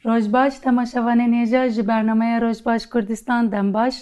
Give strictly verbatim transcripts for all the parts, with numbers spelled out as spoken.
Roj baş, temaşevanên hêja ji bernameya Roj Baş Kurdistan dem baş.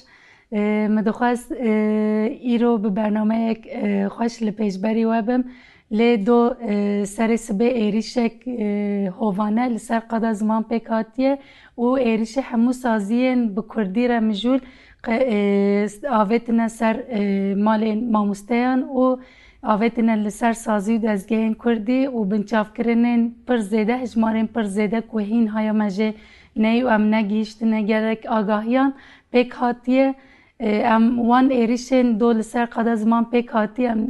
Ee, min dixwest, ee, îro bi bernameyek, ee, xweş li pêşberî we bim. Lê do, ee, serê sibê êrîşek, ee, hovane li ser qada ziman pêk hatiye û êrîşê hemû saziyên bi kurdî re mijûl qe-, ee, avêtine ser, ee, malên mamosteyan û avêtine li ser sazî û dezgehên kurdî û binçavkirinên pir zêde, hejmarên pir zêde ku hîn haya me jê neyê û em negihîştine gelek agahiyan pêk hatiye. Em wan êrîşên do li ser qada ziman pêk hatiye, em,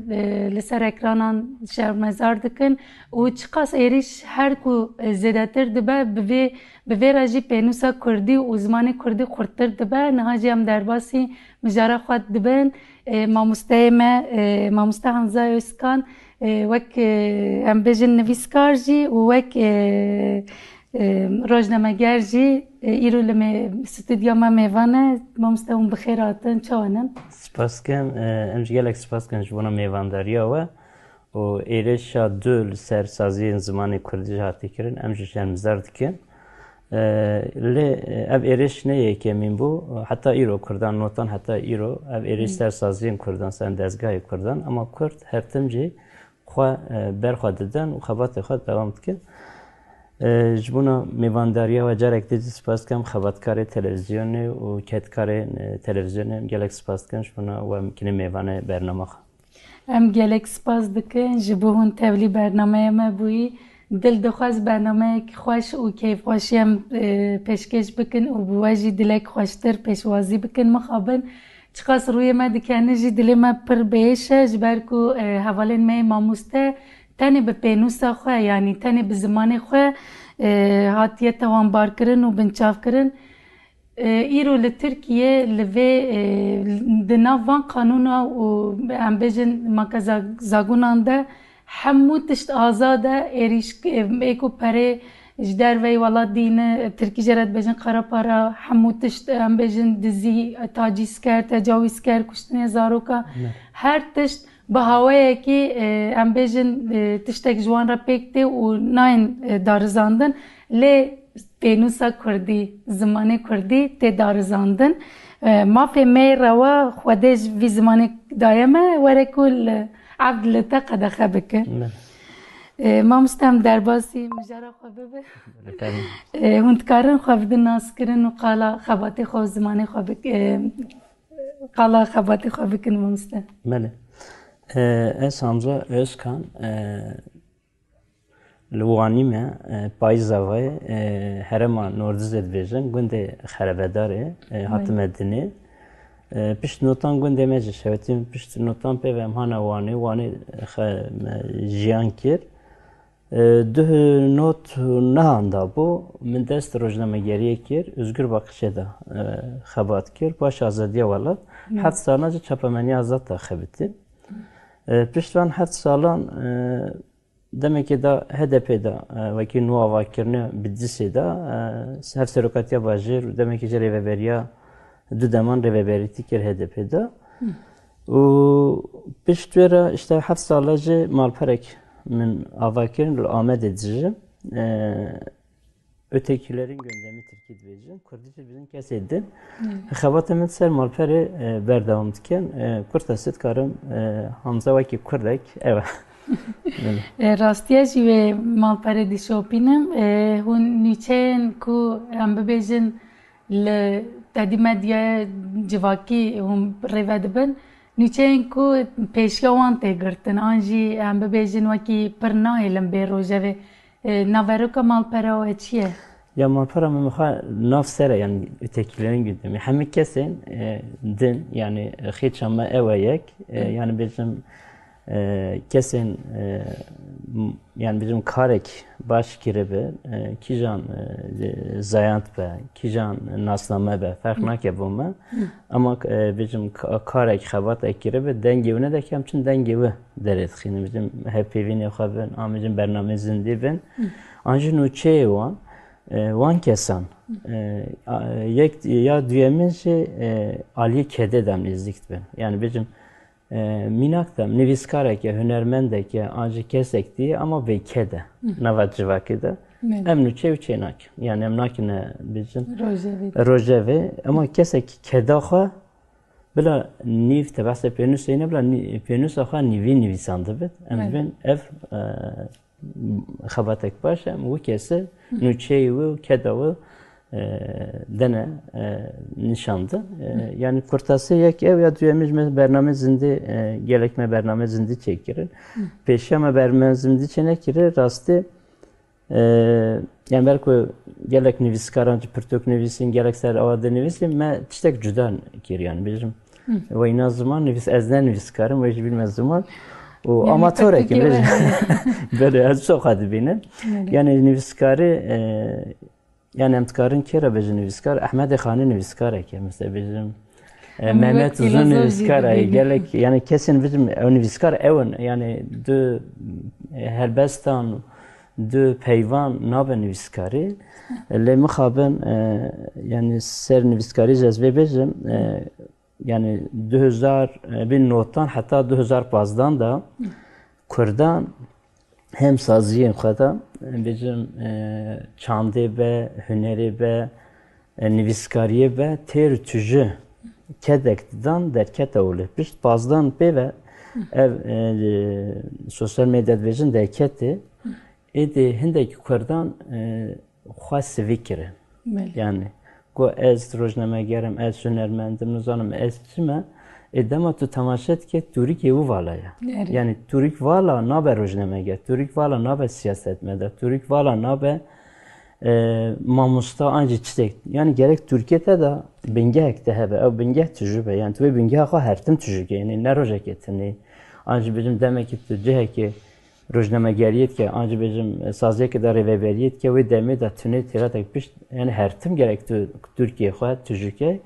li ser ekranan şermezar dikin û çiqas êrîş her ku zêdetir dibe, bi vê, bi vê re jî pênûsa kurdî û zimanê kurdî xurttir dibe. Niha jî em derbasî mijara xwe dibin. E, mamosteyê me, e, mamoste Hamza Özkan, e, wek, e, em bêjin nivîskar jî û wek, e, e, rojnameger jî, e, îro li me, stûdya me mêvan e. Mamoste, hûn bi xêr hatin, çawa ne? Spas dikim, e, em jî gelek spas dikin ji bona mêvandariya we. û êrişa du li ser saziyên zimanê kurdî jî hatiye kirin, em jî şermizar dikin. E, lê, e, ev êriş ne yekemîn bû. Heta îro kurdan, notan heta îro ev êriş Hmm. ser saziyên kurdan, ser dezgahê kurdan, ama kurd her tim jî xwe, e, berxwe didin û xebatê xwe dewam dikin. E, ji bona mêvandariya we carek din jî spas dikim, xebatkarê televîzyonê û kedkarê, e, televîzyonê gelek spas dikim ji bona we em kirin mêvanê bernama xwe. Em gelek spas dikin ji bo hûn tevlî bernameya me bûyî. Dil dixwest bernameyek xweş û keyfxweşî em, e, pêşkêş bikin û bi we jî dilek xweştir pêşwazî bikin. Mixabin çiqas rûyê me dikene jî dilê me pir biêş e, ji ber ku, e, hevalên me yê mamoste tenê bi pênûsa xwe, yanî tenê bi zimanê xwe, e, hatiye tewanbarkirin û binçavkirin. E, îro li Tirkiye li vê, e, di nav van qanûna û em bêjin makezagunan de hemû tişt azad e, êrîş, e, ê ku perê ji derveyî welat dîne, tirkî jê re dibêjin qara para, hemû tişt, em bêjin dizî, tacîzker, tecawîzker, kuştinê zaroka, Ne. her tişt bi hawayekî, e, em bêjin, e, tiştek ji wan re pêk tê û nayên, e, darizandin. Lê pênûsa kurdî, zimanê kurdî tê darizandin. E, mafê me yê rewa Xwedê ji vî zimanê daye me, were ku li evd li te qedexe bike. Belê. E, mamoste, em derbasî mijara xwe bibe. Efendim. E, hûn dikarin xwe bidin naskirin û qala xebatê xwe û zimanê xwe bik-, e, qala xebatê xwe bikin, mamoste. Belê. E, ez Hamza Özkan, e, Li Wanî me, e, Payîzavayê, e, herêma Nordizê dibêjin, gundê Xerebedarê, e, Wê. hatime dinê. E, pişt notan gundê me jî şewitîn, pişt notan pê ve em hane Wanê, Wanê xe-, me jiyan kir. E, duh not nihan dabû, min dest rojnamegeriyê kir, Özgür Bakışê de, e, xebat kir, paş azadiya welat. Wê. Heft salan jî çapemeniya azad de xebitî. E, pişt van heft salan, e, Demekê de H D P de, e, wekî nû avakirine Bidlisê de, e, hevserokatiya bajêr û demekê jî rêveberiya du deman rêveberîtî kir H D P de. Hı. Û pişt wê re işte heft sala jî malperek min ava kirin li Amedê dijim. E, Ötekilerin gündemi Tirkî dibêjin, Kurdî jî dibêjin kesê din. Hmm. Xebata min ser malperê, e, berdewam dikin. E, kurta sê dikarim, e, Hamza wekî Kurdek, ev e. Belê. E, rastiya jî wê malperê dişopînim. E, hûn nûçeyên ku em bibêjin li tedî medyaya civakî hûn rêve dibin, nûçeyên ku pêşiya wan tê girtin, an jî em bibêjin wekî pir nahêlin bê rojevê. E, naveroka malpera we çi ye? Ya malpera me mixwe nav ser e, yani ötekilerin gündemi. Hemî kesên e, din, yani xêça me ew e yek, e, yani bêjim e, kesên e, m- yani bêjim karek baş kiribe, e, kîjan e, zayant be, kîjan nasname be, ferq nake bo me. Ama e, bêjim ka- karek xebatek kiribe, dengê wine de kem çin dengê wi derê dixînin. Bêjim hevpeyvînê xwe bin, an bêjim bernameyê zindî bin. An jî nûçeyê wan. E, wan kesan, e, a- yek ya duyemîn jî e, aliyê kedê de em nêzîk dibin. Yani bêjim e, mînak de em nivîskareke, hunermendeke, an jî kesek dî ama vê kede, nava civakê de. Belê. Em nûçe û çê nakin. Yani em nakine bêjim Rojevê. Rojevê, ama kesek keda xwe bila nîv te behsê pênûsê ne, bila nî- pênûsa xwe nîvî nivîsandibit. Em Belê. dibên ev e, xebatek baş e, em wî kesi nûçeyê wî û keda wî e, dene e, nîşan din. E, yani kurtasê yek ew ya duyemî ji me bername zindî, e, gelek me bername zindî çêkirin. Pêşiya me bername zindî çênekirin, rastî e, yani ber ku gelek nivîskaran ji pirtûk nivîsîn, gelek ser awa dinivîsîn, me tiştek cuda kir, yani bêjim. Weyna ziman nivîs, ez ne nivîskar im, wê jî bînme ziman. Û Yani amatorek im, pirtûkê bêjim. Belê, ez çok xwe dibînim. Belê. Yani nivîskarî, e, yani em dikarin kê re bêjin nivîskar? Ehmedê Xanî nivîskarek e, mesela bêjim. E, Hemî Mehmet wek Uzun fîlozof jî nivîskar e, dibînin. Gelek, yani kesên bêjim ew nivîskar ew in, yani du e, helbestan, du peyvan nabe nivîskarî. Lê mixabin, e, yani ser nivîskarî jî ez vê bêjim, e, yani du hezar, e, bin notan heta du hezar pazdan da Kurdan hem saziyên xwe de, bêjim, e, çandê be, hunerê be, e, nivîskariyê be, têr û tûjî kedek didan, derkete olê. Pişt pazdan pê ve ev, e, sosyal medya dibêjin derketê. Êdî hindekî Kurdan, e, xwe sivî kirin. Belê. Yani, ku ez rojnameger im, ez hunermend im, nizanim ez çi me, ê dema tu temaşe dike, tûrikê wî vala ye. Erê. Yani, tûrik vala nabe rojnameger, tûrik vala nabe siyasetmedar, tûrik vala nabe, e, mamosta an jî tiştek. Yani, gerek Tirkiye te de bingehek te hebe, ew bingeh tijû be. Yani, tu wê bingeha xwe her tim tijû ke, yani, ne rojekê tinê. An jî bêjim demekî tu cihekê rojnamegeriyê dike, an jî bêjim saziyeke de rêveberiyê dike, wê demê de tune têratek pişt, yani her tim gerek tu Tirkiyê xwe tijû ke.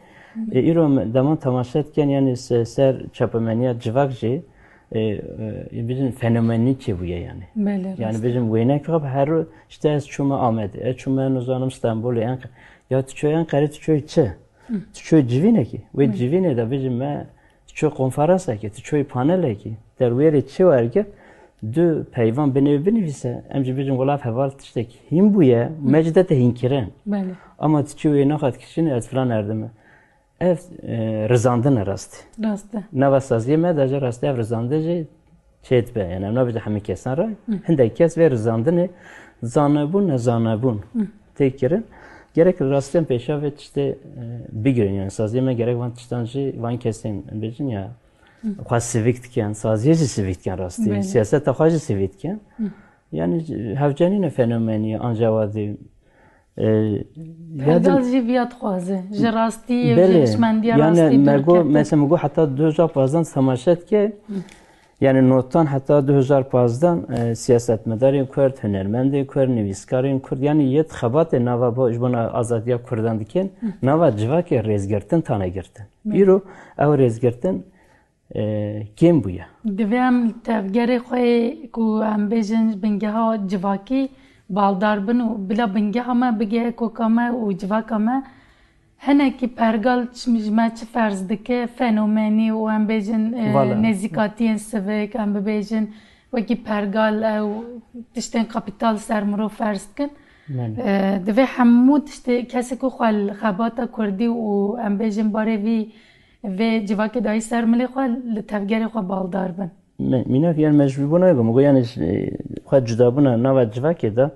E, îro em deman temaşe dikin, yani se- ser çapemeniya civak jî, e, e, bêjim fenomenî çêbûye yani. Belê, Yani rast. bêjim wênek xwe her ro, işte ez çûme Amedê, ez çûme nizanim Stenbolê, Enq- ya tu çûyî Enqerê, tu çûyî çi? Tu çûyî civînekî. Wê Hı. civînê de bêjim me, tu çûyî konferansekî, tu çûyî panelekî. Derwêrê çi wergirt, du peyvan binê wî binivîse, em jî bêjin wela heval tiştek hîn bûye, me jî de te hînkirin. Belê. Ama tu çûyî wê naxat kişînê ez filan erdime. Ev, e, rizandin e rastî. Rast e. Nava saziyê me de jî rastî ev rizandin jî çêdibe. Yani em nabêjin hemî kesan re. Hindek kes vê rizandinê zanebûn, nezanebûn tê kirin. Gerek rastî em pêşa vê tiştê, e, bigirin. Yani saziyê me gerek van tiştan jî van kesên bêjin ya xwe sivîk dikin, saziyê jî sivîk dikin rastî. Belê. Siyaseta xwe jî sivîk dikin. Yani hevcenîne fenomenî, ancawadî. E, ya Pergal din- jî viya dixwaze. Ji rastî, Belê. ji hişmendiya Yani rastî me got, derkete. Mesela me got heta du hezar pazdan temaşe dike. Yani notan heta du hezar pazdan, e, siyasetmedarên Kurd, hunermendên Kurd, nivîskarên Kurd, yani yê xebatê nava bo, ji bona azadiya Kurdan dikin, nava civakê rêzgirtin tane girtin. Belê. Îro ew rêzgirtin e, kêm bûye. Divê em li tevgerê xwe yê ku em bêjin bingeha civakî baldar bin û bila bingeha me bigehe koka me û civaka me hinekî pergal çi, ji me çi ferz dike, fenomenî û em bêjin, e, Vala. nêzîkatiyên sivik, em bibêjin wekî pergal ew tiştên kapîtal ser mirov ferz dikin. Belê. E, divê hemû tiştê kesê ku xwe li xebata kurdî û em bêjin barê vî vê civakê dayî ser milê xwe li tevgerê xwe baldar bin. Me, mînak, yani me ji bo nayê got, yani ji, xwe cudabûna nava civakê de,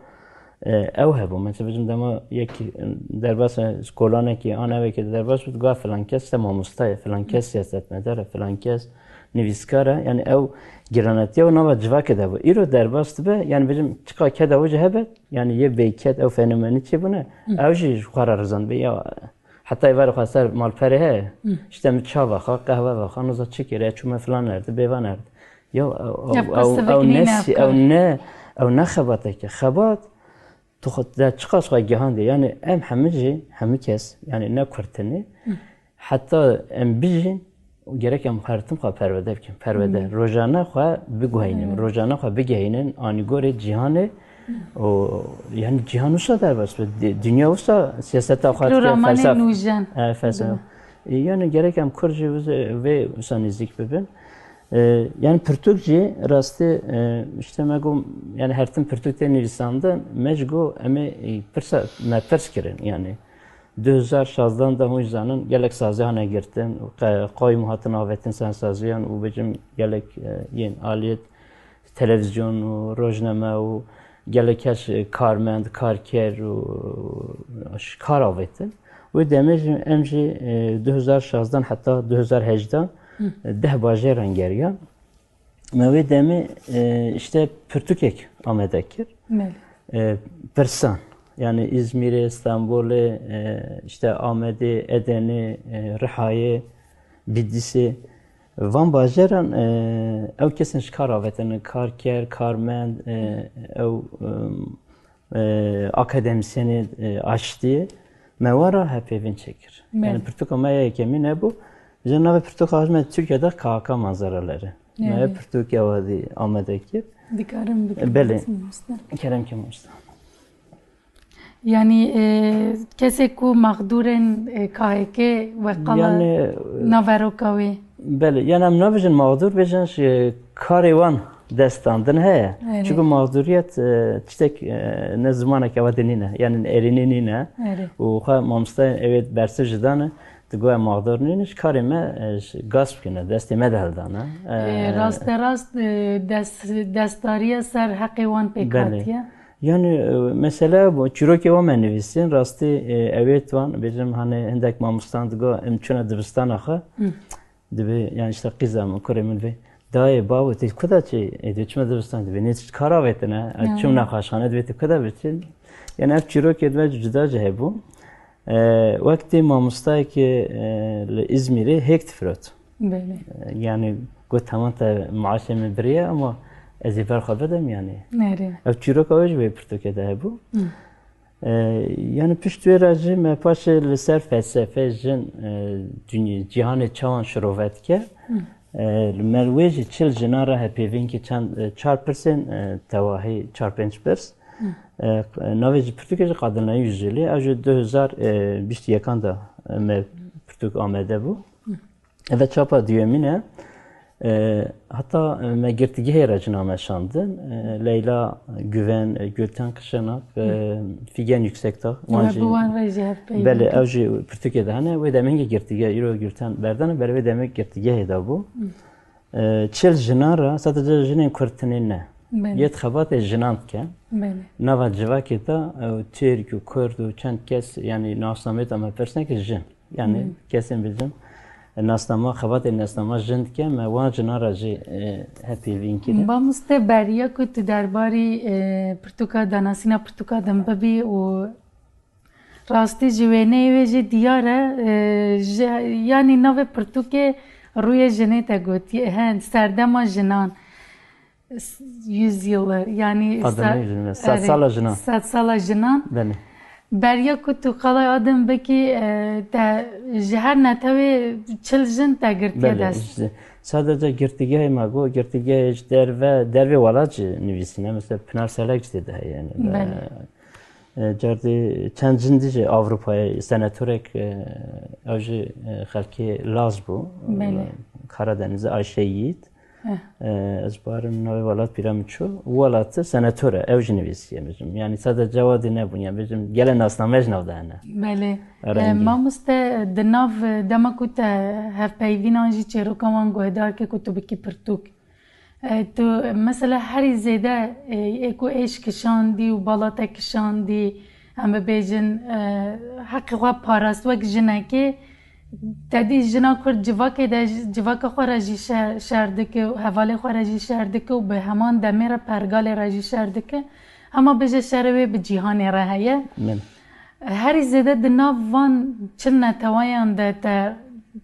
e, ew hebû. Mesela bêjim dema yekî derbas, e, kolanekî an evekê de derbas bû, digot filan kes te mamosta ye, filan kes siyasetmedar e, filan kes Nivîskar e, yani ew giranetiya û nava civakê de bû. Îro derbas dibe, yani bêjim çiqa keda wê jî hebe, yani yê bêked ew fenomenî çêbûne, ew jî ji xwe re rizand be ya heta êvarê xwe ser malperê heye. Hı. İşte min ça vexa, qehwe vexa, niza çi kir, ya çûme filan erdî, bêvan erdî. Ya ew, ew, Ev ew, qastivek ew nîne, nesî, ev ew kar. ne, ew ne xebateke. Xebat, tu xwe, de çiqas xwe gihandî. Yani em hemî jî, hemî kes, yani ne kurtinî, Hı. heta em bijîn, gerek em her tim xwe perwerde bikin, perwerde. Hmm. Rojane xwe biguheynin, Hmm. rojane xwe bigehînin, anîgorê cîhanê, o, yani cîhan wisa derbas be, di-, dinya wisa siyaseta xwe Fikr û dike, ramanê felsefe. nûjen. E, felsefe. Dime. E, yani gerek em Kurd jî wisa, vê wisa nêzîk bibin. E, yani pirtûk jî rastî, e, işte me got, yani her tim pirtûk tê nivîsandin, me jî got, em ê, e, pirsa, me pirs kirin, yani. Du hezar şazdan de hûn jî zanin, gelek sazî hane girtin, qe-, qayûm hatin avêtin ser saziyan û bêjim gelek, e, yên aliyê televîzyon û rojname û gelek kes, e, karmend, karker û ji kar avêtin. Wê demê jî em jî, e, du hezar şazdan heta du hezar hejdan, Hı. e, deh bajêran geriyan. Me wê demê, e, işte pirtûkek amade kir. Belê. E, pirsan. Yani Îzmîrê, Stenbolê, e, işte Amedê, Edenê, e, Rihayê, Bidîsê. Van bajaran, e, ew kesên ji kar avêtin, karker, karmend, e, ew, e, e, akademîsyenê, e, aştiyê me wan re hevpeyvîn çêkir. Belê. Yani pirtûka me ya yekemîn hebû. Ji navê pirtûka me Tirkiyede K H K manzaraları. Me Evet. pirtûka wadî amade kir. Dikarim bikim, Belê. mamoste. Kerem ke mamoste. Yani, e, kesê ku mexdûrên, e, K H K we qala Yani, naveroka wê. Belê, yani em nabêjin mexdûr, bêjin ji karê wan destandin heye. Erê. Çunku mexdûriyet, e, tiştek, e, ne zimanek ewa de nîne, yani erênî nîne. Erê. Û xwe mamostayên ewê bersiv ji dane, digoye mexdûr nîne, ji karê me, e, ji gasp kine, destê me de hildane. E, E, raste rast, e, des-, destdariye ser heqê wan pêk Belê. hatiye. Yani, e, mesele bu, çîrokê wan me nivîsîn, rastî, e, ewê wan, bêjim, hani hindek mamostan digo, em çûne dibistana xwe. Hı. Dibê, yani işte qîza min, kurê min vê. Dayê, bavo, tê ku da çi? Ê, dibê çima dibistan? Dibê nê çi kar avêtine? Ya. Çim nexweşxane, dibê tê ku da biçin? Yani ev çîrokê dibê cuda jî hebû. E, wek tê mamostayekê, e, li Îzmîrê hêk difirot. Belê. E, yani got, tamam te maaşê min biriye ama ez ê ber xwe bidim yani. Nerê. Ev çîroka wê jî wê pirtûkê de hebû. Hı. E, yani pişt wê re jî me paşê li ser felsefe jin, e, dinya, cîhanê çawan şirove dike. Hı. E, li me wê jî çil jinan re hevpeyvîn kir çend, e, çar pirsên, e, tevahî çar pênc pirs. Hı. E, navê jî pirtûkê jî Kadınların Yüzyılı, ew jî du hezar bîst û yekan de, e, me pirtûk amade bû. Hı. Eve çapa duyemîn e. E, heta, e, me girtîgehê re jina me şandin. E, Leyla Güven, e, Gülten Kışanak, e, Hı. Figen Yüksekdağ, wan Ew jî bi wan re jî hevpeyvîn Belê, kir. ew jî pirtûkê de hene. Wê demê hingê girtîgeh, îro Gülten berdane, belê wê demê girtîgehê de bû. Hı. E, çil jinan re, sadece jinên Kurd tinê ne. Belê. Yê xebatê jinan dike. Belê. Nava civakê de, e, Tirk û Kurd û çend kes, yani nasnameyê de me pirsne ki jin. Yani Hmm. kesên bêjim, e, nasnama, xebatê nasnama jin dike, me wan jinan re jî, e, hevpeyvîn kirin. Mamoste, beriya ku tu derbarî, e, pirtûka, danasîna pirtûka din bibî û rastî ji wêneyê wê jî diyar e, e, ji, yanî navê pirtûkê rûyê jinê te gotiye, he, serdema jinan. S-, yüzyılı, yani Kadınların sa-, yüzyılı, sed erê, sala jinan. sed sala jinan. Belê. Beriya ku tu qala adin bikî, e, te ji her netewê çil jin te girtiye Belê, dest. işte, sadece girtîgehê me got, girtîgehê ji derve, dervê welat jî nivîsîne. Mesela Pinar Selek jî tê de heye, yani. Belê. E, cardî çend jin dî jî Avrupayê senatorek, e, ew jî, e, xelkê Laz bû. Belê. E, Karadenizê Ayşe Yiğit. Eh. E, ez barim navê welat bîra min çû. Welat senator e, ew jî nivîsiye bêjim. Yani sadece wadî nebûn, yani bêjim gelek nasname ji nav de hene. Belê. Rengî. E, mamoste, di nav, e, dema ku te hevpeyvînan jî çêroka wan guhdar ke ku tu bikî pirtûk. E, tu mesela herî zêde, e, ê ku êş kişandî û bala te kişandî, em bibêjin, e, heqê xwe parast wek jinekê, Te dî jina Kurd civakê de jî, civaka xwe re jî şer, şer dike û hevalê xwe re jî şer dike û bi heman demê re pergalê re jî şer dike. Hema bêje şerê wê bi cîhanê re heye. Min. Herî zêde di nav van çil netewayan de te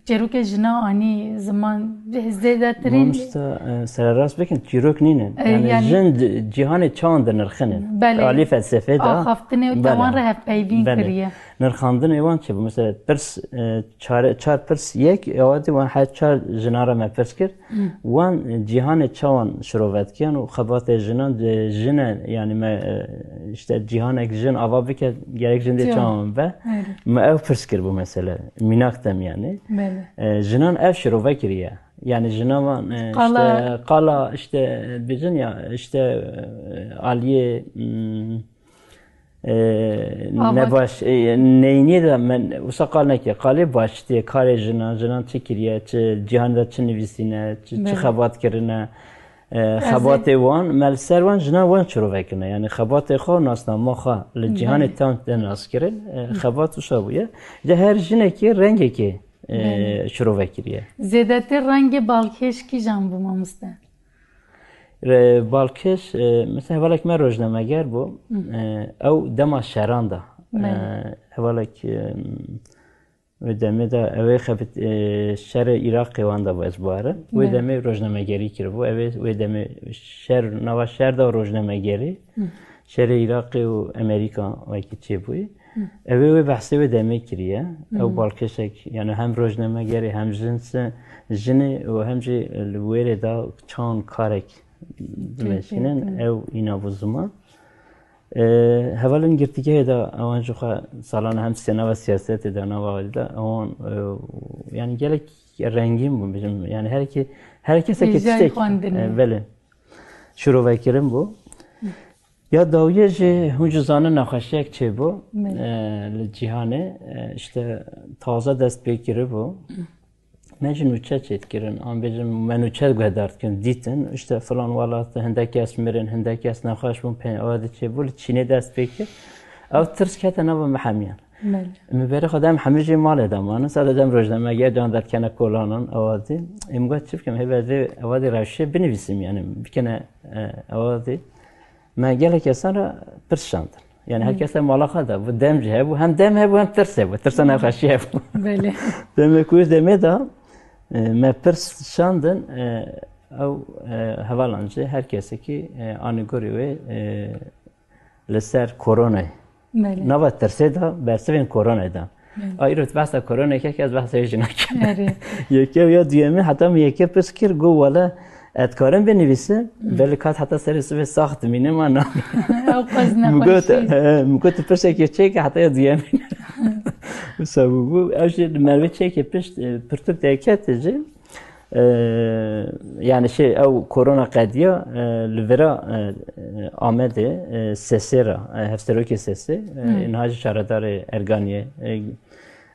çêrokê jina anî ziman zêdetirîn. Mamosta, e, sererast bikin, çîrok nînin. E, Yani yani jin di-, cîhanê çawan dinirxinin. Belê. Alî felsefê de. Axaftinê û Belê. tewan re hevpeyvîn Belê. kiriye. Nirxandinê wan çi bû? Mesela pirs, e, çar, çar pirs yek, ewa di wan her çar jinan re me pirs kir. Wan cîhanê çawan şirove dikin û xebatê jinan di jine, yani me, e, işte cîhanek jin ava bike, gerek jin dê Çawan. çawan be? Erê. Me ev pirs kir bu mesele. Mînak dem yani. Belê. E, jinan ev şirove kiriye. Yani jinan van, e, Qala. işte qala, işte, e, bijin ya, işte, e, aliyê, hmm, e, Ava. nebaş, e, neyniyê de me wisa qal neke. Qalê baştê, karê jinan, jinan çi kiriye, çi cîhanê de çi nivîsîne, çi, çi Belê. xebat kirine, e, Ez ê xebatê wan, me li ser wan jinan wan çirove kirine. Yani xebatê xwe, nasnama xwe li cîhanê Belê. tam de nas kirin, e, Hı. xebat wisa bûye. De her jinekê rengekê, e, Belê. şirove kiriye. Zêdetir rengê balkêş kîjan bû, mamoste? Re-, balkêş, e, mesela hevalek me rojnameger bû. Hı. E, ew dema şeran da. Belê. E, hevalek, e, wê demê de ew ê xebit, e, şerê Iraqê wan da bû ez barim. Wê Belê. demê rojnamegerî kiribû. Ew ê wê demê şer, nava şer da rojnamegerî. Hı. Şerê Iraqê û Amerîka wekî çêbûyî. Hı. Ew ê wê behsê wê demê kiriye. Ew Hı. balkêşek, yani hem rojnamegerê, hem jin se-, jinê û hem jî li wêrê de çawan karek dimeşînin, Peki. ew îna bû ziman. E, hevalên girtîgehê de ewan ji xwe salana hem sê nava siyasetê de, nava xwe de, ewan, e, yani gelek rengîn bû, bijim. Yani her ki-, her kesek Hêjayî tiştek, xwendinê. e, belê. Şirove kirin bû. Hı. Ya dawiyê jî hûn jî zanin nexweşiyek çêbû, Belê. e, li cîhanê, e, işte taze dest pê kiribû. Me jî nûçe çêdikirin, an bêjim me nûçe guhdar dikin, dîtin, işte filan welat hindek kes mirin, hindek kes nexweş bûn, pê-, ewa di çêbû, li Çînê dest pê kir. Ew tirs kete nava me hemiyan. Belê. Min berê xwe dem hemî jî malê de manin, sade dem rojnameger can derdikene kolanan, ewa dî. Ê min got çi bikim, hê ez ê ewa dî rewşê binivîsim, yani bikene, e, ewa dî. Me gelek kesan re pirs şandin. Yani her Hı. kes mala xwe de bû, dem jî hebû, hem dem hebû, hem tirs hebû. Tirsa nexweşî hebû. Belê. Demê ku demê de, e, me pirs şandin, e, ew, e, hevalan jî her kesekî, e, anî gorî wê, e, li ser koronayê. Belê. Nava tirsê de, bersivên koronayê de. Belê. A, îro tu behsa koronayê kek, ez behsa wê jî nakim. Erê. Yeke ya duyemî, heta min yeke pirs kir, got, wele, ez dikarim binivîsim, Hı. belê kat heta serê sibê sax dimîne, ma na. Ew qas Min got, nexweşî. e, min got, tu pirsekê çêke heta ya duyemî. Wisa bû, bû. Ew jî li mervê çêkê pişt, e, pirtûk derkete jî. E, yani şey, ew korona qediya, e, li vira, e, e, Amedê, e, sesê re, e, hevserokê sesê, e, Hmm. niha jî şaredarê Erganiyê, e,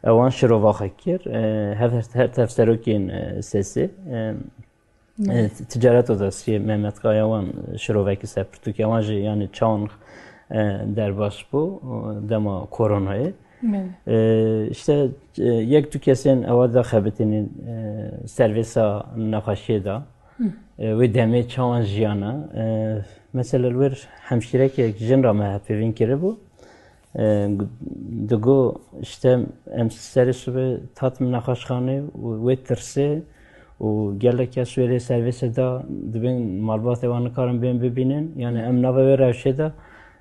ewan şirova xwe kir, e, hev-, her hevserokên, e, sesê, e, Hmm. e, ticaret odasiyê Mehmet Kaya wan şirovekî ser pirtûkê wan jî, yani çawan, e, derbas bû, e, dema koronayê. Belê. E, işte, e, yek du kesên ewa da xebitînin, e, servêsa nexweşiyê da. Hı. E, wê demê çawan jiyana. E, mesela li wir hemşîrekek jin ra me hevpeyvîn kiribû. E, digo, işte, em serê sibê tatim nexweşxanê û wê tirsê û gelek kes wê rê servêsê da dibên malbatê wan nikarin bên bibînin. Yani em nava wê rewşê de,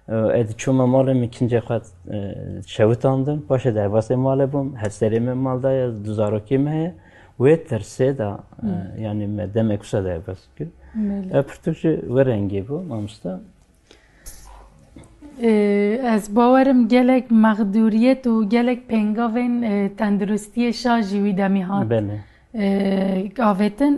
e, ez çûme malê min kincê xwe, e, şewitandin. Paşê derbasê malê bûm. Hevserê min mal da ye, du zarokê me heye. Wê tirsê de, e, Hmm. yani me demek wisa derbas kir. Belê. Ev pirtûk jî wê rengê bû, mamosta. Ee, ez bawerim gelek mexdûriyet û gelek pêngavên, e, tenduristiyê şa jî wî demî hat, Belê. e, avêtin.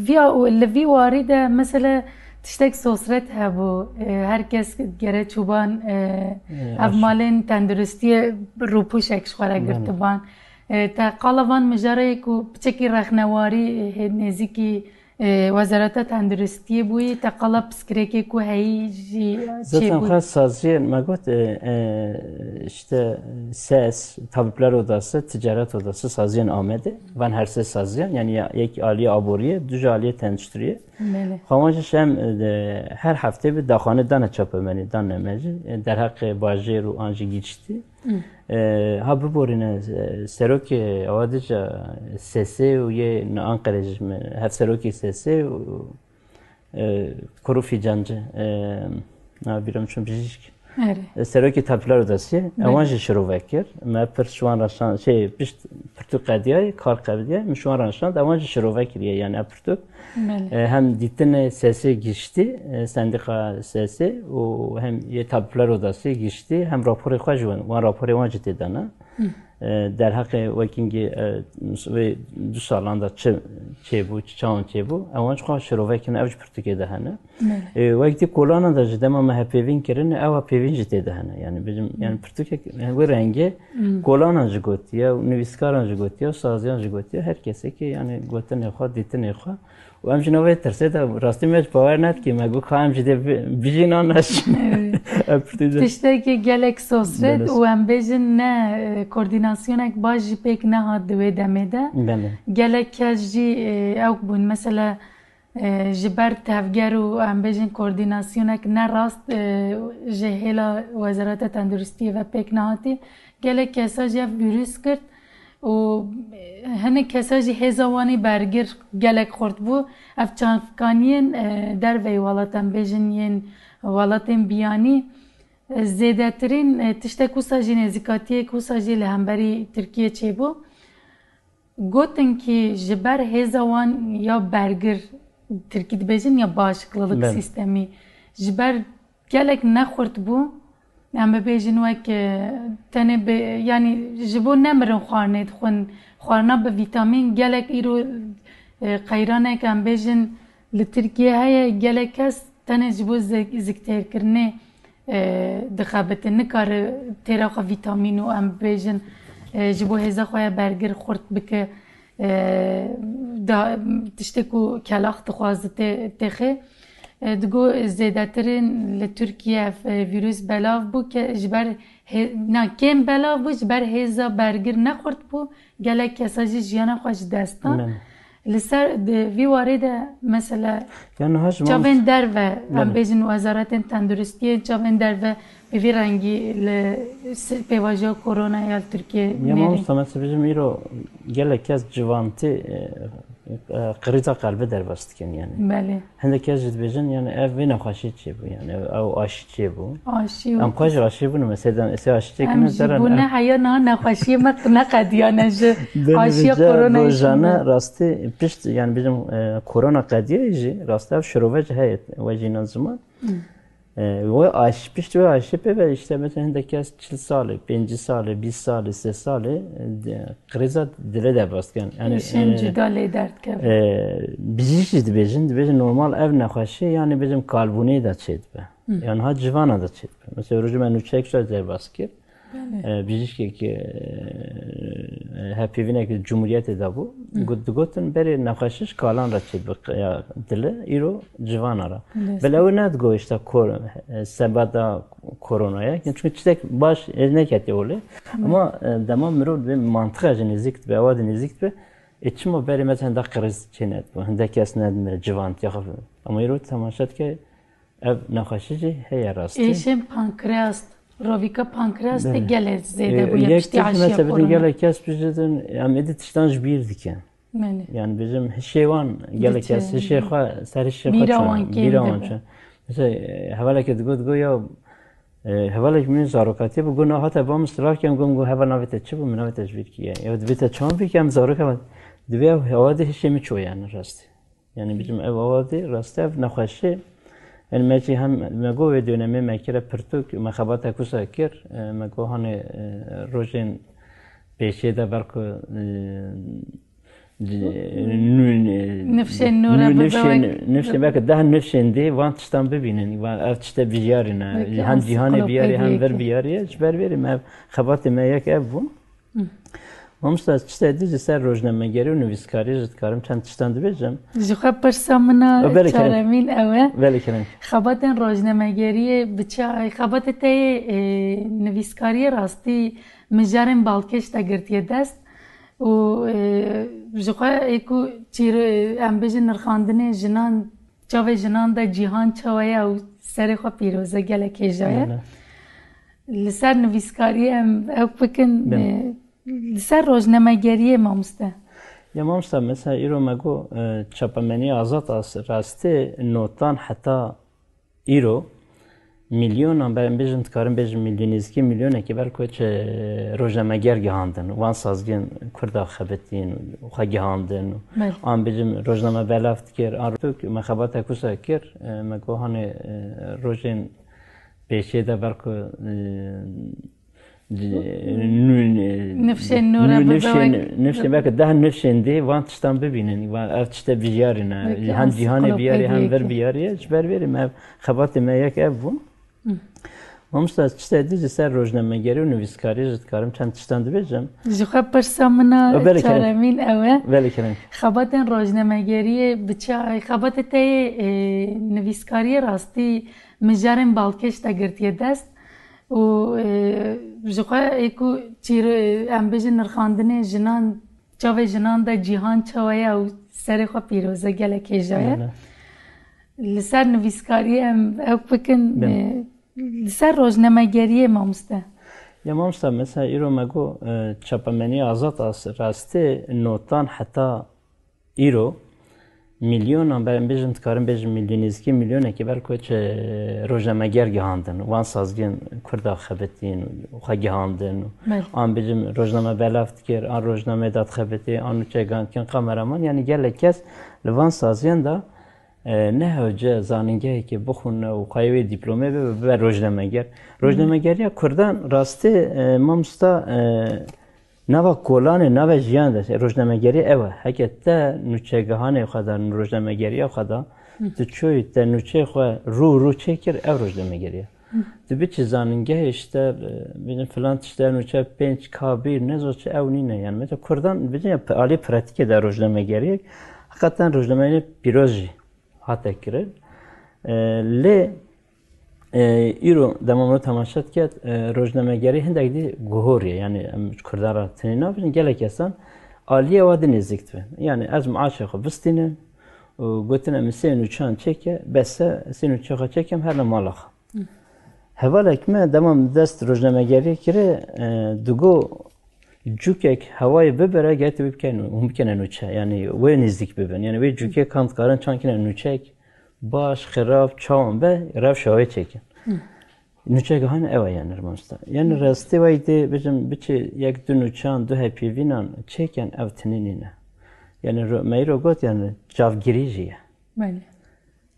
Vîya, li vî warî de, mesele, tiştek sosret hebû. E, her kes gere çûban, e, E, ev aş- malên tenduristiyê rûpûşek ji xwe re Belê. girtiban. E, te qala van mijarê ku piçekî rexnewarî, e, nêzîkî E, Wezareta Tenduristiyê bûyî, te qala pirsgirêkê ku heyî jî Zaten çêbû. Xwe saziyên me got, e, e, işte ses, tabipler odası, ticaret odası, saziyên Amedê. Van her sê saziyên, yani ya, yek aliyê aboriyê, du jî aliyê tenduristiyê. Belê. Xwe wan jî şem, e, her heftê bi daxuyanî dane çapemenî, dane me jî, e, derheqê bajêr û an jî giştî. E, ha biborîne, e, serokê ewa dîca S S û yê Anqerê jî me, hevserokê S S û, e, Kurû Fîcancî, e, na bîra min çûn bijîşk. Erê. E, serokê Tabipler Odası, Belê. ewan jî şirove kir. Me pirs ji wan re şand, şey, pişt pirtûk qediyayê, kar qediyayê, min ji wan re şand, ewan jî şirove kiriye, yani ev pirtûk. Belê. E, hem dîtinê S S giştî, e, sendîqa S S û hem yê Tabipler Odası giştî, hem raporê xwe jî wan, wan raporê wan jî tê de ne. E, derheqê wekî, e, wê du salan de çi çêbû, çi çawan çêbû, ewan jî xwe şirove kirin, ew jî pirtûkê de hene. Belê. E, wek dî kolanan de jî dema me hevpeyvîn kirin, ew hevpeyvîn jî tê de hene. Yani bizim, yani pirtûkek, yani wê rengê kolanan jî gotiye, û nivîskaran jî gotiye, û saziyan jî gotiye, her kesekî yani gotinê xwe, dîtinê xwe. Û em jî navê tirsê de rastî me ji bawer nedikî, me got ka em jî dê bi-, bijîn an neşîn. Evet. Em pirtû de Tiştekî gelek sosret Belê. û em bêjin ne, e, koordînasyonek baş jî pêk nehat di wê demê de. Belê. Gelek kes jî, e, ew bûn, mesela, e, ji ber tevger û em bêjin koordînasyonek ne rast, e, ji hêla Wezareta Tenduristiyê ve pêk nehatî. Gelek kesa jî ev vîrus girt û, e, hinek kesa jî hêza wan ê bergir gelek xurt bû. Ev çavkaniyên, e, derveyî welat em bêjin yên welatên biyanî, e, zêdetirîn, e, tiştek wisa jî nêzîkatiyek wisa jî li hemberî Tirkiyê çêbû. Gotin kî ji ber hêza wan ya bergir, tirkî dibêjin ya bağışıklılık Belê. sistemî, ji ber gelek nexurt bû. Em bibêjin wek, e, tenê bi, yanî ji bo nemirin xwarinê dixwin, xwarina bi vîtamîn gelek îro, e, qeyranek em bêjin li Tirkiye heye, gelek kes tenê ji bo zik-, ziktêrkirinê, e, dixebitin. Nikare têra xwe vîtamîn û em bibêjin, e, ji bo hêza xwe ya bergir xurt bike. E, da, tiştê ku kelax dixwaze tê-, têxê. E, digo zêdetirên li Tirkiye ev, e, vîrus belav bû ke ji ber hê-, na, kêm belav bû, ji ber hêza bergir nexurt bû, gelek kesa jî jiyana xwe ji dest dan. Belê. Li ser, di vî warê de mesela Ya niha ji çavên derve, em Belê. bêjin wezaretên tenduristiyê, çavên derve bi vî rengî li si-, pêvajoya korona ya li Tirkiye Ya nêrîn. Mamosta, mesela bizim îro gelek kes civantî, e, e, qirîza qelbê derbas dikin yani. Belê. Hindek kes jî dibêjin yani ev vê nexweşî çêbû yani, ew, ew aşî çêbû. Aşî û Em xwe jî aşî bûne, mesela, êsê aşî çêkine, Em jî deran bûne ev heya niha nexweşiyê me neqediyane ji Belê, aşiya vêca koronayê rojane jî me. rastî pişt, yani bizim, e, korona qediyayê jî rastî ev şirove jî heye, we jî nan ziman. Hı. E, we aş-, pişt we aşî pê ve işte mesela hindek kes çil salê, pêncî salê, bîst salê, sê salê, e, de-, krîza dilê derbas dikin. Yani, Hişên e, cuda lê derdikevin. e, bijîşk jî dibêjin, dibêjin normal ev nexweşî yani bizim kalbûnê de çêdibe. Hı. Yani ha civana da çêdibe. Mesela rojê me nûçeyek şer derbas kir. Belê. E, bijîşkek, e, e, hevpeyvînek Cumhuriyetê de bû. Hı. Got-, digotin berê nexweşiş kalan re çêdibe, ya dile, îro civana re. Dest. Belê ew nedigo işte kor-, e, sebeta koronaya. Yani çünkü tiştek baş, e, neketiye olê. Hı. Ama, e, dema mirov dibê mantiqa jî nêzîk dibe, ewa de nêzîk dibe. E, çima berê mesela hindek kriz çê nedibe, hindek kes nedimire, civantî ya xwe. Ama îro temaşe dike, Ev nexweşî jî heye rastî. Êşên pankreas, rovîka pankreas tê Belê. gelê zêde E, bûye yek piştî tişt aşiya mesela bizim koronayê. gelek kes bijidin, em êdî tiştan ji bîr dikin. Belê. Yani bizim hişê wan gelek kes Diçe. hişê xwe, ser hişê xwe Bîra çûn, wan kêm bîra wan dibe. çûn. Mesela, e, hevaleke digot, digot ya, e, hevalek min zarokatî bû, got, hate ba min silav kem, got, got, heval navê te çi bû, min navê te ji bîr kiriye. Ya divê te çawan bîr kem, zarok heval. Divê ew hewa de hişê min çû yani rastî. Yani bizim ev awa dê, rastî ev nexweşî. Yani me jî hem, me got wê dönemê me kire pirtûk, me xebata kusa kir, e, me got hanê, e, rojên pêşê de belku, e, c-, nû-, Nifşên nû re nû-, bibe nifşên, wek nifşên, belki daha nifşên dê van tiştan bibînin, van ev tişte bijyarî ne, Wek hem cîhanê biyarî, hem vir ansiklopediyekî. biyarî ye, ji ber vêrê me ev xebatê me yek ev bû. Hı. Mamosta, ez tiştê dî ji ser rojnamegerî û nivîskarî jî dikarim çend tiştan dibêjim. Ji xwe pirsa min a O, belê, kerem. çaremîn ew e. Belê, kerem. Xebatên rojnamegeriyê bi çi, xebatê te yê, e, nivîskariyê rastî mijarên balkêş te girtiye dest û, e, ji xwe ê ku çîr-, em bêjin nirxandinê jinan, çavê jinan de cîhan çawa ye û serê xwe pîroz e, gelek hêja ye. Belê. Li ser nivîskariyê em ew bikin, Belê. e, Li ser rojnamegeriyê, mamoste. Ya mamosta, mesela îro me got, e, çapemeniya azad a rastê notan heta îro milyonan, ber em bêjin, dikarin bêjin milyon, nêzîkî milyonekî belko çi rojnameger gihandin. Wan sazgên Kurda xebitîn, xwe gihandin. Belê. An bêjim rojname belav dikir, an rûk me xebata kusa kir, e, me got hanê, e, rojên pêşê de belko, e, Nifşên nû re bibe nifşên, wek nifşên, belke deh nifşên dê van tiştan bibînin. Van ev tişte biyarî ne. Wek Hem cîhanê biyarî, hem vir ensiklopediyekî. biyarî ye. Ji ber vê rê me ev xebatê me yek ev bû. Hı. Mamosta, tiştê dî ji ser rojnamegerî û nivîskarî jî dikarim çend tiştan dibêjim. Ji xwe pirsa min a O, belê, kerem. çaremîn ew e. Belê, kerem. Xebatên rojnamegeriyê bi çi, xebatê te yê, e, nivîskariyê rastî mijarên balkêş te girtiye dest. û, e, ji xwe ê ku çîr-, em bêjin nirxandinê jinan, çavê jinan de cîhan çawa ye û serê xwe pîroz e, gelek hêja ye. Belê. Li ser nivîskariyê em ew bikin, Belê. e, li ser rojnamegeriyê, mamoste. Ya mamosta, mesela îro me got, e, çapemeniya azad a rastê notan heta Îro milyonan, ber em bêjin, dikarin bêjin milyon, nêzîkî milyonekî belko çi rojnameger gihandin. Wan sazgên Kurda xebitîn, xwe gihandin. Belê. An bêjim rojname belav dikir, an rojnamê dadxebitî, an nûçe gihandin kameraman. Yanî gelek kes li van saziyan de, e, ne hewce zanîngehekê bixwîne û xweyê wê dîplomê bibe, bibe rojnameger. Rojnamegeriya Kurdan rastî, e, mamosta, e, Nava kolanê, nava jiyan de rojnamegerî ew e. Heke te nûçegihanê xwe de, rojnamegeriya xwe de, Hı. tu çûyî te nûçeyê xwe rû rû çêkir, ew rojnamegerî ye. Hı. Tu biçî zanîngehê işte, e, bînin filan tişt de nûçe pênc K bir, ne zor çi ew nîne. Yani mesela Kurdan bicin ya p-, alî pratîkê de rojnamegerî, hakikaten rojnamegerî pîroz jî hate kirin. E, lê, e, îro dema min temaşe diket, e, rojnamegerî hindek dî guhoriye. Yani em ji Kurdan re tenê nabêjin, gelek kesan aliyê wa dî nêzîk dibe. Yani ez maaşê xwe bistînim û gotin em sê nûçan çêke, bes e, sê nûçê xwe çêkem, her li mala xwe. Hevalek me dema min dest rojnamegeriyê kire, e, digo cûkek hewayê bibire, gere tu bikene, hûn bikene nûçe. Yani wê nêzîk bibin. Yani wê cûkê kan dikarin çankine nûçek, baş, xirab, çawan be, rewşa wê çêkin. Hı. Nûçegihan ew e yani, mamosta. Yani Hı. rastî wayî dê, bêjim, biçî yek du nûçan, du hepîvînan çêken, ew tinî nîne. Yani ro-, me îro got, yani çavgirî jî ye. Belê.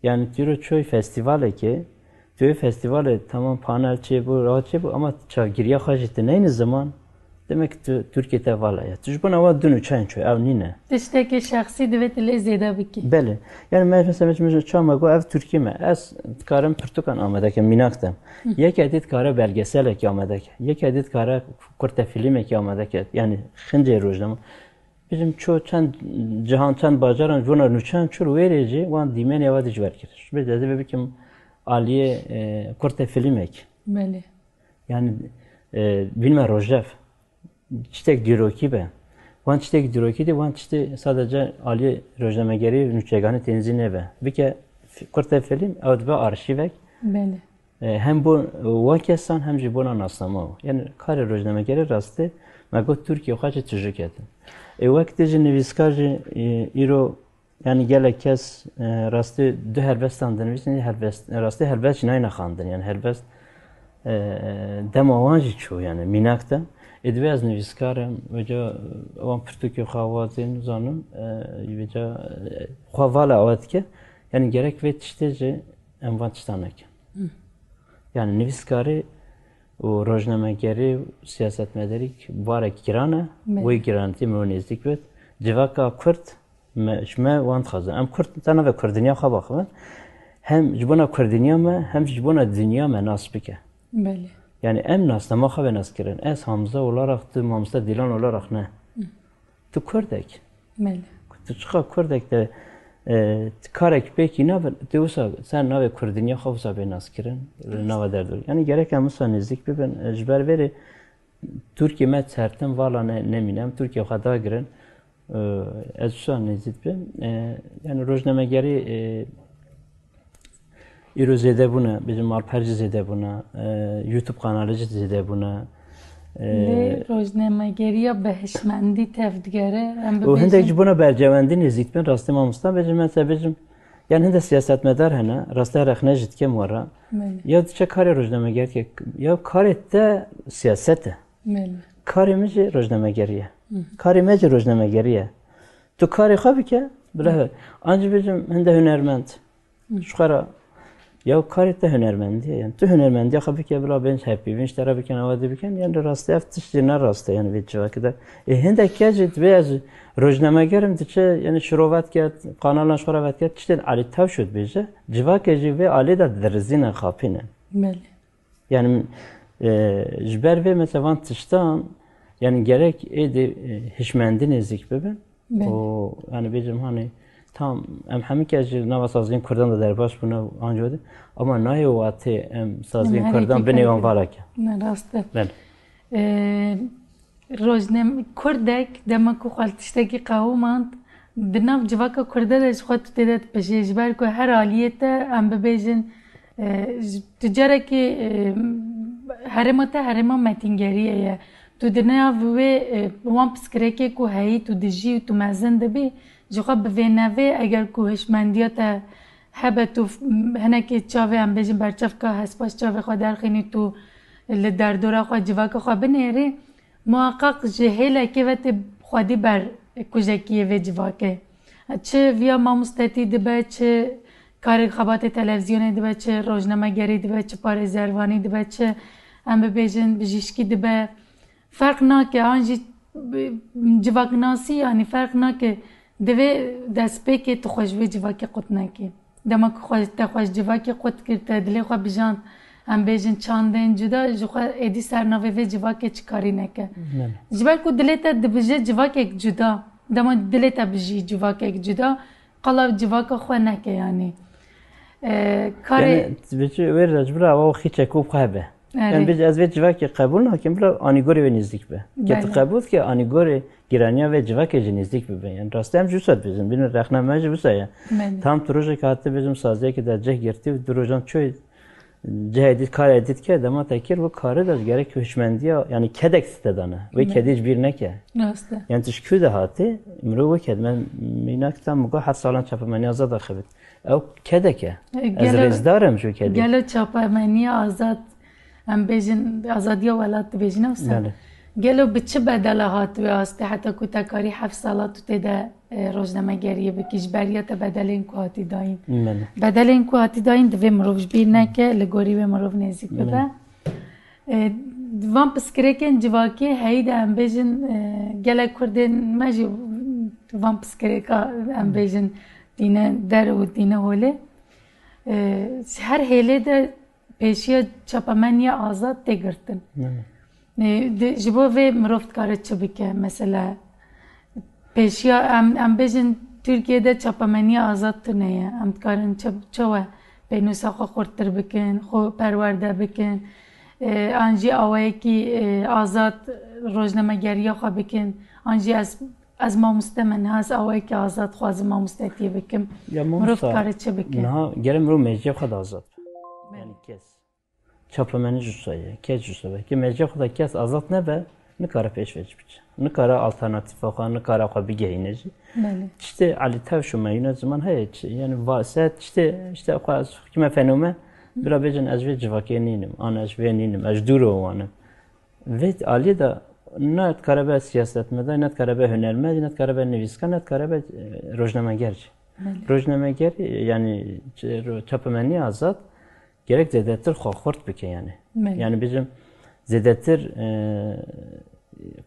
Yani tu îro çoy festîvalekê, tu yê festîvalê tamam panel çêbû, rahat çêbû, ama çavgiriya xwe jî tu neyni ziman, demek ki tu Tirkiye te vala ye. Tu ji bona wa du nûçeyên çû, ew nîne. Tiştekî şexsî divê tu lê zêde bikî. Belê. Yani me mesela, me, me çawa me got ev Tirkî me. Ez dikarim pirtûkan amade ke mînak de. Hı. Yeke dî dikare belgeselekî amade ke. Yeke dî dikare kurte filmekî amade ke. Yani xincê rojname. Bêjim ço çend cihan, çend bajaran ji bona nûçeyan çû, wê rê jî wan dîmenê wa dî ji ber kir. Ji bê ez ê vê bikim aliyê, e, kurte filmek. Belê. Yani, e, bînme rojdev. Tiştek dîrokî be. Wan tiştek dîrokî dî, wan tiştê sadece aliyê rojnamegerî, nûçeganê tênzî nebe. Bike fi-, kurte film, ew dibe arşîvek. Belê. E, hem bo wan kesan hem jî bona nasnama û. Yani karê rojnamegerê rastî me got Tirkiye xwe jî tijî ketin. E, wek tê jî nivîskar jî, e, îro yani gelek kes, e, rastî du helbestan dinivîsin, helbest, rastî helbest jî nayne xandin. Yani helbest, e, dema wan jî çû yani mînak de. E, divê ez nivîskar im, vêca wan pirtûkê xwe awazên zanim, e, vêca, e, xwe vala awe dike. Yani gerek vê tiştê jî em van tiştan nekin. Hı. Yani nivîskarî û rojnamegerî û siyasetmedarî barek giran e. Belê. Wê giranîtî min nêzîk bit. Civaka Kurd me, ji me wan dixwazin. Em Kurd, te nave Kurdinya xwe baxivin. Hem ji bona Kurdinya me, hem ji bona dinya me nas bike. Belê. Yani em nasnama xwe be nas kirin. Ez Hamza olarak, tu mamoste Dîlan olarak ne. Hı. Tu Kurdek. Belê. Tu çiqa Kurdek de e, karek pêkî nabin, tu wisa ser navê Kurdinya xwe wisa bê naskirin, li nava derdor. Yani gerek em wisa nêzîk bibin. E, ji ber vê rê Tirkiye me sertin vala ne, nemîne. Em Tirkiye xwe dagirin. E, ez wisa nêzîk bim. E, yani rojnamegerî e, Îro zêde bûne, bêjim malper jî zêde bûne, e, YouTube kanalê jî zêde bûne. E, Lê rojnamegeriya bi hişmendî tevdigere, em û hindek bibêjin. Ji bona berjewendî nêzîk bin, rastî mamosta bêjim, mesela bêjim, yani hinde siyasetmedar hene, rastî rexne jî dikim we re. Belê. Ya diçe karê rojnameger dike, ya karê te siyaset e. Belê. Karê min jî rojnamegerî ye. Karê me jî rojnamegerî ye. Tu karê xwe bike, bila he. An jî bêjim hinde hunermend. Ji xwe re. Ya karê te hunermendî ye. Yani tu hunermendiya xwe bike, bila bên hevpîvîn ji te re bikin, awa dî bikin. Yani rastî ev tiştê ne rast e, yani vê civakê de. Ê hindek kes jî divê ez rojnamegerim diçe, yani şirove dike, kanalan ji xwe re vedike, tiştên alî tewş û dibêje. Civakê jî vê alî de dirizîne, xapîne. Belê. Yani e, ji ber vê mesela van tiştan yani gerek êdî e, hişmendî nêzîk bibin. Belê. Û yani bêjim hani tam em hemî kes ji nava saziyên Kurdan de derbas bûne û anco de. Ama nayê watê em saziyên Em her Kurdan yekê binê wan karê vala ke. Ne rast e. Belê. Ee, Rojnem Kurdek dema ku xwe li tiştekî qewimand, di nav civaka Kurde de ji xwe tu tê de dipejê, ji ber ku her aliyê te em bibêjin, e, ji- tu carekê e, herêma te herêma metîngeriyê ye. Tu di nav wê e, wan pirsgirêkê ku heyî tu dijî û tu mezin dibî, ji xwe bi vê nevê eger ku hişmendiya te hebe tu f- hinekê çavê em bêjin berçavka hespa ji çavê xwe derxînî tu li derdora xwe civaka xwe binêrî, muheqeq ji hêlekê ve tê xwedî ber kujekiyê vê civakê. Çi viya mamostetî dibe, çi karê xebatê televîzyonê dibe, çi rojnamegerî dibe, çi parêzervanî dibe, çi em bibêjin bijîşkî dibe. Ferq nake, an jî civaknasî, yanî ferq nake. Divê destpêkê tu xwe ji vê civakê qut nekî. Dema ku xwe, te xwe ji civakê qut kir, te dilê xwe bijand, em bêjin çandên cuda, ji xwe êdî ser navê vê civakê çi karî neke. Belê. Ji ber ku dilê te dibije civakek cuda, dema dilê te bijî civakek cuda, qala civaka xwe neke yanî. E, karê Yani, tu bêjî wê re ji bira ew xîçek û xwe hebe. Erê. Yani bêjî ez vê civakê qebûl nakim, bila anîgorê wê nêzîk be. Ke tu Belê. qebûl dike anîgorê gîraniya vê civakê jî nêzîk bibe. Yani rastî em jî wisa dibêjin, bînin rexna me jî wisa ye. Belê. Tam tu rojek hatî bêjim saziyekê de cih girtî û du rojan çoy cihê dît, karê dît ke dema te kir, wê karê de ji gerek hişmendiya, yani kedek te dane. Wê Belê. Kedî ji bîr neke. Rast e. Yani tu ji kû de hatî, mirov wê ked, me mînak tam migo heft salan çapemeniya azad de xebit. Ew kedek e. E, Ez gelo- rêzdar im ji wê kedî. Gelo çapemeniya azad, em bêjin azadiya welat dibêjin ew sa. Belê. Gelo bi çi bedela hat wê astê heta ku te karî heft sala tu tê de e, rojnamegeriyê bikî, ji beriya te bedelên ku hatî dayîn. Belê. Bedelên ku hatî dayîn divê mirov ji bîr neke, li gorî wê mirov nêzîk bibe. Belê. E, van pirsgirêkên civakî heyî de em bêjin, e, gelek Kurdên me jî van pirsgirêka em bêjin tîne der û tîne holê. E, ji her hêlê de pêşiya çapemeniya azad tê girtin. Belê. E, di- ji bo vê mirov dikare çi bike? Mesela pêşiya em, em bêjin Tirkiye de çapemeniya azad tune ye. Em dikarin çi, çawa pênûsa xwe xurttir bikin, xwe perwerde bikin, e, an jî awayekî e, azad rojnamegeriya xwe bikin, an jî ez, ez mamoste me niha ez awayekî azad xwazim mamostetiyê bikim. Ya Mirov mamosta, dikare çi bike? Niha gere mirov meciyê xwe de azad be. Yani kes. Çapemenî jî wisa ye, kes jî wisa be. Ke meciya xwe de kes azad nebe, nikare pêş ve jî biçe. Nikare alternatîfa xwe, nikare xwe bigehîne jî. Belê. Tiştê Elî Tewş û Meyûne Ziman heye, çi, yani va-, se tiştê, işte xwe ez kime fenome, bila bêjin ez vê civakê nînim, an ez vê nînim, ez dûr û wan im. Vê alî de ne dikare be siyasetmedar, ne dikare be hunermend, ne dikare be nivîskar, ne dikare be e, rojnameger jî. Belê. Rojnameger, yani ç-, ro-, çapemenî azad, gerek zêdetir xwe xurt bike yani. Belê. Yani bêjim zêdetir e,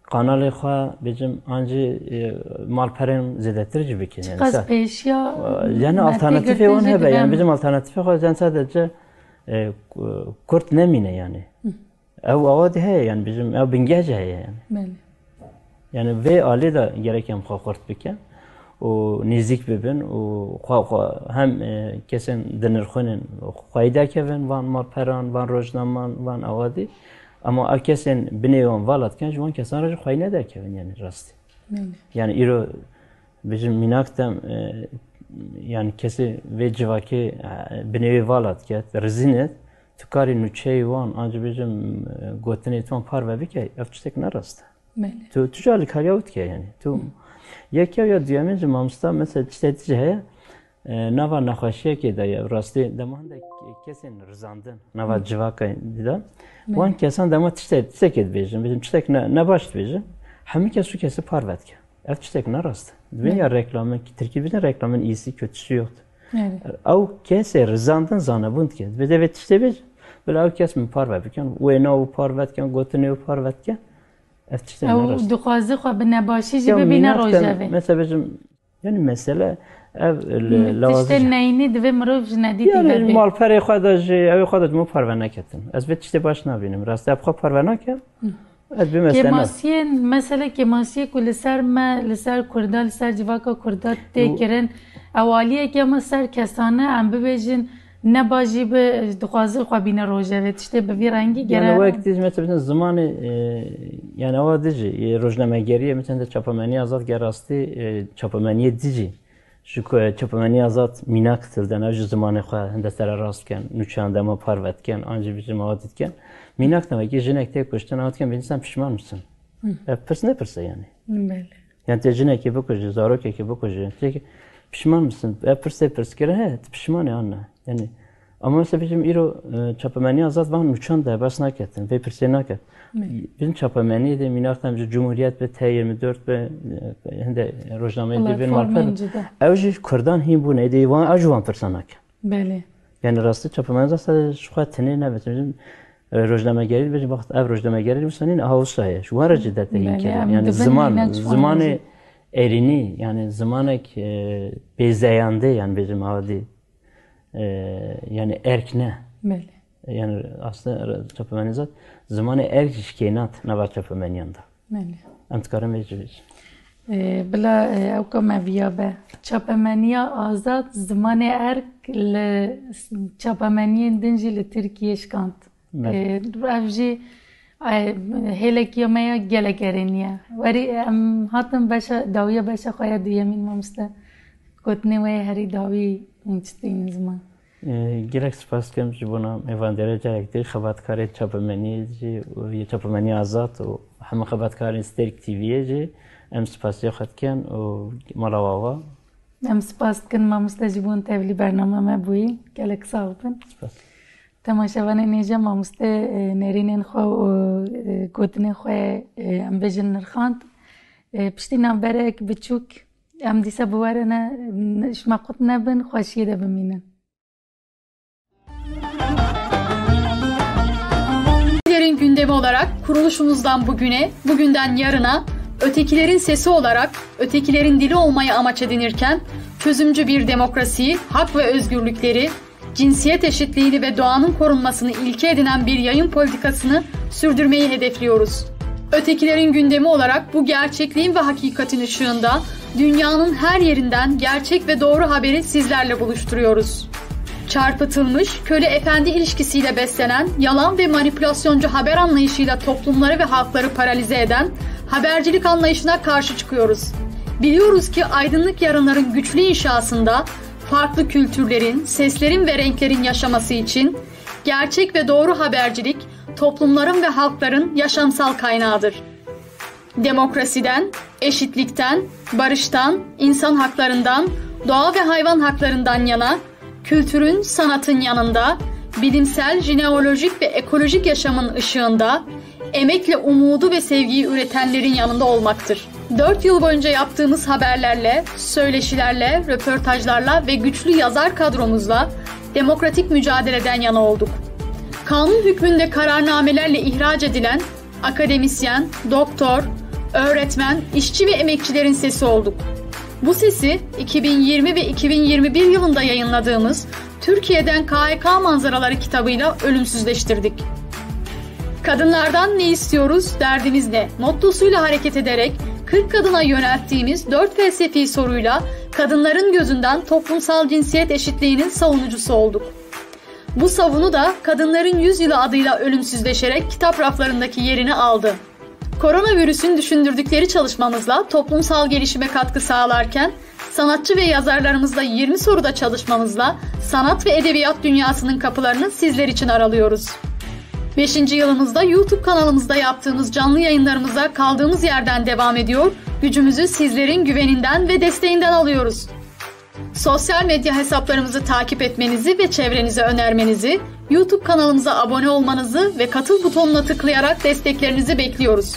kanalê xwe bêjim an jî e, malperên zêdetir jî bike. Yani, Çiqas sa- pêşiya yani me alternatîfê tê girtin wan jî hebe. Yani dibem. bêjim alternatîfê xwe yani sadece e, ku-, kurt nemîne yani. Ew awa de heye yani bêjim ew bingeh jî heye yani. Belê. Yani vê alî de gerek em xwe xurt bikin û nêzîk bibin û xwe, xwe hem, e, kesên dinirxwînin xweyî dekevin van malperan, van rojnaman, van awadî. Ama ew kesên binê wan vala dikin, ji wan kesan re jî xweyî nedekevin, yani rastî. Belê. Yani îro bijim mînak dem, e, yani kesê vê civakê, e, binê wê vala dike, rizînet, tu karî nûçeyê wan, an jî bijim, e, gotinê wan parve bike, ev tiştek ne rast e. Belê. Tu, tu jî alîkariya wî dike yani. Tu yek ya, ya duyemîn jî mamosta mesela tiştek jî heye, e, nava nexweşiyekê de ye, rastî dema hindek kesên rizandin, nava civakê de, wan kesan dema tiştek, tiştekê dibêjin, bêjin tiştek ne, ne baş dibêjin, hemî kes û kesî parve dike. Ev tiştek ne rast e. Dibên ya reklamın, tirkî bîne reklamın iyisi kötüsü yoktur. Evet. Ew kesê rizandin zanebûn dike. Dibê de vê tiştê bêjin, bila ew kes min parve bikin, wêna wî parve dikin, gotinê wî parve dikin. Ev tiştek ne rast e. Ew dixwaze xwe bi nebaşî jî bibîne rojevê. Mesela bêjim, yani mesele ev li, lawazî tiştê neyînî divê mirov ji nedîtî vebê. Malperê xwe de jî, ew xwe de ji min parve neketin. Ez vê tiştê baş nabînim. Rastî ev xwe parve nake. Ez bê mesele ne. Kêmasiyên, mesele kêmasiyê ku li ser me, li ser Kurda, li ser civaka Kurda tê kirin, ew aliyeke me ser kesane, em bibêjin, ne baş jî bi, dixwaze xwe bîne rojevê, tiştê bi vî rengî gere. Yani wek tij mesela bizim zimanê, e, yani ewa dijî, e, rojnamegeriyê, mesela de çapemeniya azad ger rastî, e, çapemeniya dijî. Ji ku çapemeniya azad mînak til den, ew ji zimanê xwe hinde sererast ken, nûçeyan dema parve diken, an jî bijim awa diken. Mînak ne wekî jinek tê kuştin, awa diken, bênîsan pişman misin? Ev pirs ne pirs e yani. Belê. Yani tê jinekê bikujî, zarokekê bikujî, tê pişman misin? Ev pirs tê pirs kirin, he, tu pişman e an ne? Yani, ama mesela bijim îro, e, çapemeniya azad van nûçan de bes naketin, vê pirsê naket. Bijim çapemeniyê de mînak dem ji Cumhuriyet be, T yirmi dört be, e, hinde rojnameyê dê bên malper. Platformên cida. Ew jî Kurdan hîn bûne, êdî wan, ew jî wan pirsa nake. Belê. Yani rastî çapemeniya azad ji xwe tenê nebêjim. E, rojnamegerî dibêjin, wext ev rojnamegerî nivîsanîn, aha wisa ye. Ji wan re jî derdê hîn kirin. Yani ziman, zimanê erînî, yani zimanek, e, bêzeyandê, yani bêjim awa dî, e, yani erk ne. Belê. Yani aslında çapemeniya azad, zimanê erk jî şikênat nava çapemeniyan de. Belê. Em dikarin vê jî bêjin. E, bila, e, ewka me viya be. Çapemeniya azad zimanê erk li s-, çapemeniyên din jî li Tirkiyê şikand. Belê. E, ev jî, e, hêlekiya me ya gelek erênî ye. Werî em hatin beşa, dawiya beşa xwe ya duyemîn mamoste. Gotinê we yê herî dawî hûn çi dînin ziman? E, gelek spas dikim ji bona mêvandarê carek dî, xebatkarê çapemeniyê jî û yê çapemeniya azad û hemû xebatkarên Stêrk T V'yê jî em spasiya xwe dikin û mala we ava. Em spas dikin mamoste ji bo tevlî bername me bûyî. Gelek sax bin. Spas. Temaşevanên hêja mamoste, e, nerînên xwe û, e, gotinên xwe, e, em bêjin nirxand. E, piştî navberek biçûk em dîsa bi we re ne, n-, ji me qut nebin, xweşiyê de bimînin. Ötekilerin gündemi olarak kuruluşumuzdan bugüne, bugünden yarına, ötekilerin sesi olarak ötekilerin dili olmayı amaç edinirken, çözümcü bir demokrasiyi, hak ve özgürlükleri, cinsiyet eşitliğini ve doğanın korunmasını ilke edinen bir yayın politikasını sürdürmeyi hedefliyoruz. Ötekilerin gündemi olarak bu gerçekliğin ve hakikatin ışığında dünyanın her yerinden gerçek ve doğru haberi sizlerle buluşturuyoruz. Çarpıtılmış, köle efendi ilişkisiyle beslenen, yalan ve manipülasyoncu haber anlayışıyla toplumları ve halkları paralize eden habercilik anlayışına karşı çıkıyoruz. Biliyoruz ki aydınlık yarınların güçlü inşasında farklı kültürlerin, seslerin ve renklerin yaşaması için gerçek ve doğru habercilik toplumların ve halkların yaşamsal kaynağıdır. Demokrasiden, eşitlikten, barıştan, insan haklarından, doğa ve hayvan haklarından yana, kültürün, sanatın yanında, bilimsel, jeneolojik ve ekolojik yaşamın ışığında, emekle umudu ve sevgiyi üretenlerin yanında olmaktır. Dört yıl boyunca yaptığımız haberlerle, söyleşilerle, röportajlarla ve güçlü yazar kadromuzla demokratik mücadeleden yana olduk. Kanun hükmünde kararnamelerle ihraç edilen akademisyen, doktor, öğretmen, işçi ve emekçilerin sesi olduk. Bu sesi iki bin yirmi ve iki bin yirmi bir yılında yayınladığımız Türkiye'den K H K manzaraları kitabıyla ölümsüzleştirdik. Kadınlardan ne istiyoruz, derdimiz ne mottosuyla hareket ederek kırk kadına yönelttiğimiz dört felsefi soruyla kadınların gözünden toplumsal cinsiyet eşitliğinin savunucusu olduk. Bu savunu da Kadınların Yüzyılı adıyla ölümsüzleşerek kitap raflarındaki yerini aldı. Koronavirüsün düşündürdükleri çalışmamızla toplumsal gelişime katkı sağlarken sanatçı ve yazarlarımızla yirmi soruda çalışmamızla sanat ve edebiyat dünyasının kapılarını sizler için aralıyoruz. Beşinci yılımızda YouTube kanalımızda yaptığımız canlı yayınlarımıza kaldığımız yerden devam ediyor, gücümüzü sizlerin güveninden ve desteğinden alıyoruz. Sosyal medya hesaplarımızı takip etmenizi ve çevrenize önermenizi, YouTube kanalımıza abone olmanızı ve katıl butonuna tıklayarak desteklerinizi bekliyoruz.